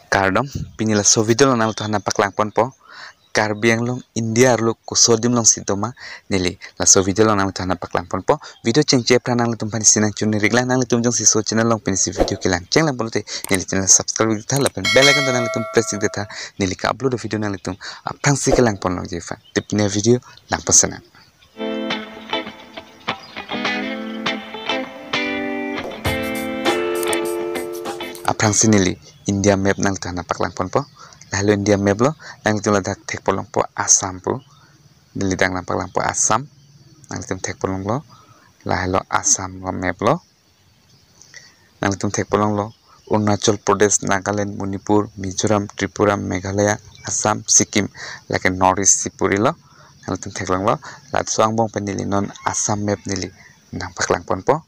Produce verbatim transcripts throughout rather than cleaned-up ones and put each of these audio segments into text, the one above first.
Kardom, pini laso video along nanglitum aphan nangpaklang ponpo. Karbi Anglong India arlo koso adim alongsi doma, neli laso video along nanglitum aphan nangpaklang ponpo. Video chengche aphrang nanglitum aphan isi nangchoningri lang, nanglitum jongsi laso channel along pensi video kelang chenglang pulote neli channel subscribe ik tha lapen bell icon ta nanglitum press ik tha, neli ka-upload video nanglitum aphrangsi kelang pon longji aphan. Te pini avideo langpon sinang. Aphrangsi neli India map nanglitum aphan nangpaklang ponpo. Lahelo India map lo, nanglitum ladak thek pon longpo Assam pu. Neli dak nangpaklang po Assam. Nanglitum thek pon longlo. Lahelo Assam lo map lo. Nanglitum thek pon longlo Arunachal Pradesh, Nagaland, Manipur, Mizoram, Tripura, Meghalaya, Assam, Sikkim, lake North East si puri lo. Nanglitum thek longlo. Laso angbong pen neli non Assam map neli nangpaklang ponpo.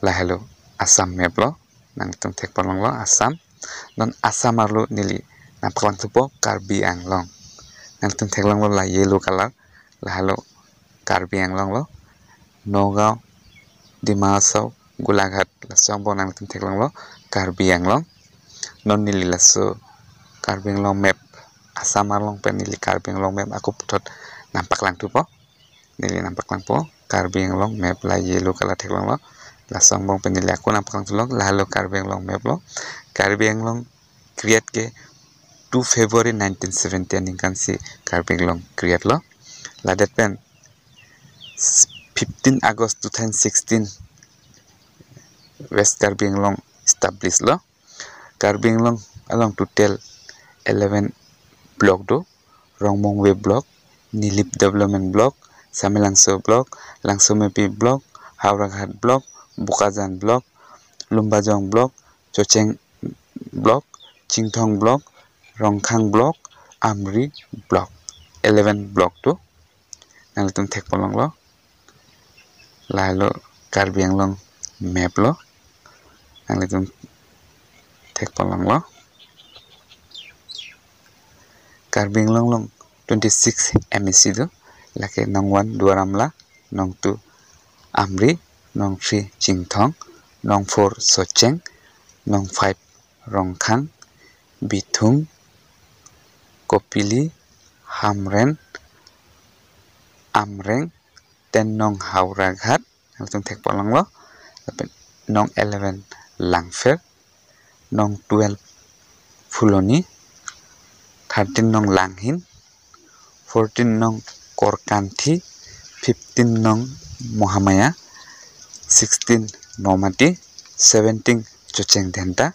Lahelo Assam map lo. Nanglitum thek pon longlo Assam. Non Assam arlo neli nangpaklang thupo Karbi Anglong. Nanglitum thek longlo la yellow color. Lahelo Karbi Anglong lo. Nagaon, Dima Hasao, Golaghat, laso angbong nanglitum thek longlo Karbi Anglong. Non neli laso Karbi Anglong map, Assam along pen neli Karbi Anglong map ako puthot nangpaklang thupo. Neli nangpaklang po Karbi Anglong map, la yellow color thek longlo. Laso angbong pen neli ako nangpaklang thulo, lahelo Karbi Anglong map lo. Karbi Anglong create ke two February nineteen seventy aningkan si Karbi Anglong create lo. Ladet pen fifteen August two thousand sixteen West Karbi Anglong establish lo. Karbi Anglong along total eleven block do. Rongmongve Block, Nilip Development Block, Samelangso Block, Langsomepi Block, Howraghat Block, Bokajan Block, Lumbajong Block, Chocheng Block, Chinthong Block, Rongkhang Block, Amri Block. Eleven block do. Nanglitum thek pon longlo. Lahelo Karbi Anglong map lo. Nanglitum thek pon longlo. Karbi Anglong along twenty-six M A C do. Lake nong one Duar Amla, nong two Amri, nong three Chinthong, nong four Socheng, nong five Rongkhang, Bithung, Kopili, Hamren, Amreng, ten nong Howraghat, nanglitum thek pon longlo, lapen nong eleven Langpher, nong twelve Phuloni, thirteen nong Langhin, fourteen nong Korkanthi, fifteen nong Mohamaya, sixteen Nomati, seventeen Chocheng Dhenta,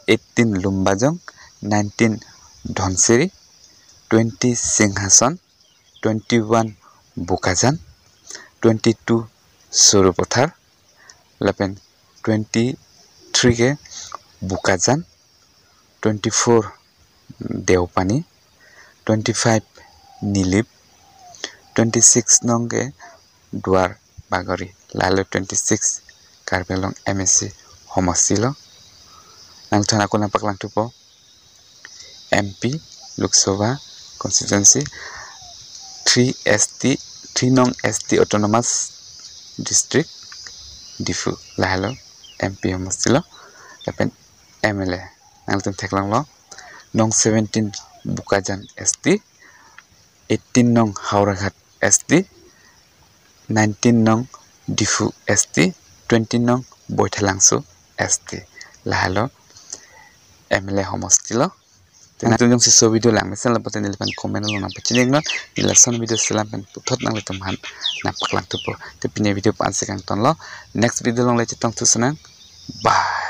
eighteen Lumbajong, nineteen Dhansiri, twenty Singhason, twenty-one Bokajan, twenty-two Sarupathar, lapen twenty-three ke Bokajan, twenty-four Deopani, twenty-five Nilip, twenty-six nong ke Duar Bagori. Lahelo twenty-six Karbi Anglong M A C homosti lo. Nanglitum ako nangpaklang thupo M P Lok Sabha constituency, three S T, three nong S T Autonomous District, Diphu. Lahelo M P homosti lo. Lapen M L A nanglitum thek longlo. Nong seventeen Bokajan S T, eighteen nong Howraghat S T, nineteen nong Diphu S T, twenty nong Baithalangso S T. Lahelo M L A homosti lo. Te nanglitum jongsi laso video langmesen lo pulote neliphan comment along nangpachini iknon. Neli lason video selam pen puthot nanglitum aphan nangpaklang thupo. Te pini avideo pu-an si kangtonlo. Next video along le chetong thu sinang. Bye.